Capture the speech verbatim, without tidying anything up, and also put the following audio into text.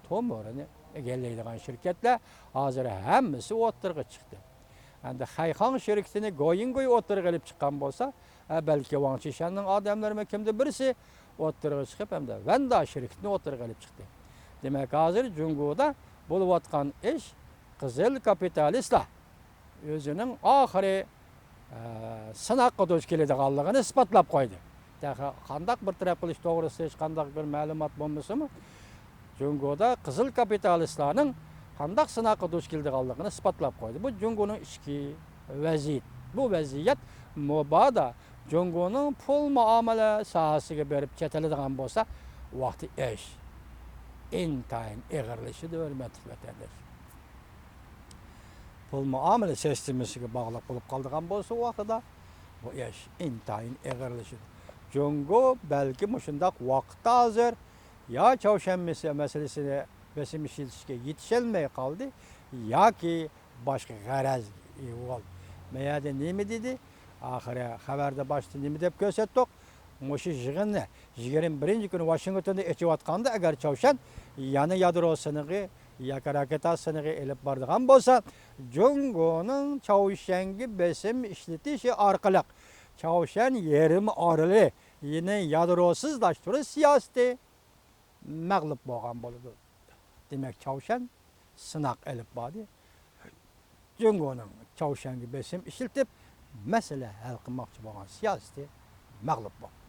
تومۇرىنى ئىگىلەيدىغان شىركەتلەر ھازىر ھەممىسى ئوتتۇرىغا چىقتى. ئەمدى خەيخاڭ شىركىتىنى گويىڭگوي ئوتتۇرىغا ئېلىپ چىققان بولسا، ئە، بەلكى ۋاڭ چىشەننىڭ ئادەملىرىمۇ كىمدۇر بىرسى ئوتتۇرىغا چىقىپ، ئەمدى ۋەندا شىركىتىنى ئوتتۇرىغا ئېلىپ چىقتى. دېمەك، ھازىر جۇڭگودا بولۇۋاتقان ئىش، قىزىل كاپىتالىستلار ئۆزىنىڭ ئاخىرى، ئە، سىناققا دۇچ كېلىدىغانلىقىنى ئىسپاتلاپ قويدى. تېخى قانداق بىر تەرەپ قىلىش توغرىسىدا ھېچقانداق بىر مەلۇمات بولمىسىمۇ، جۇڭگودا قىزىل كاپىتالىستلارنىڭ قانداق سىناققا دۇچ كېلىدىغانلىقىنى ئىسپاتلاپ قويدى. بۇ جۇڭگونىڭ ئىچكى ۋەزىيىتى. بۇ ۋەزىيەت مۇبادا جۇڭگونىڭ پۇل مۇئامىلە ساھەسىگە بېرىپ چېتىلىدىغان بولسا، ۋاقتى ئىش ئىنتايىن ئېغىرلىشىدۇ، ھۆرمەتلىك ۋەتەنداش. پۇل مۇئامىلە سىستېمىسىگە باغلىق بولۇپ قالىدىغان بولسا، ۋاقتىدا بۇ ئىش ئىنتايىن ئېغىرلىشىدۇ. جۇڭگو بەلكى مۇشۇنداق ۋاقىتتا ھازىر يا چاۋشيەن مەسە-، مەسىلىسىنى بېسىم ئىشلىتىشكە يېتىشەلمەي قالدى ياكى باشقا غەرەزگە ئىگە بولدى. مەيەردە نېمە دېدى؟ ئاخىرى خەۋەردە باشتا نېمە دەپ كۆرسەتتۇق؟ مۇشۇ يىغىننى يىگىرمە بىرىنچى كۈنى ۋاشىنگتوندا ئېچىۋاتقاندا، ئەگەر چاۋشيەن يەنە يادرو سىنىقى ياكى راكېتا سىنىقى ئېلىپ بارىدىغان بولسا، جۇڭگونىڭ چاۋشيەنگە بېسىم ئىشلىتىشى ئارقىلىق چاۋشيەن يېرىم ئارىلىنى يادروسىزلاشتۇرۇش سىياسىتى مەغلۇپ بولغان بولىدۇ. دېمەك، چاۋشيەن سىناق ئېلىپ باردى. جۇڭگونىڭ چاۋشيەنگە بېسىم ئىشلىتىپ، مەسىلە ھەل قىلماقچى بولغان سىياسىتى مەغلۇپ بولدى.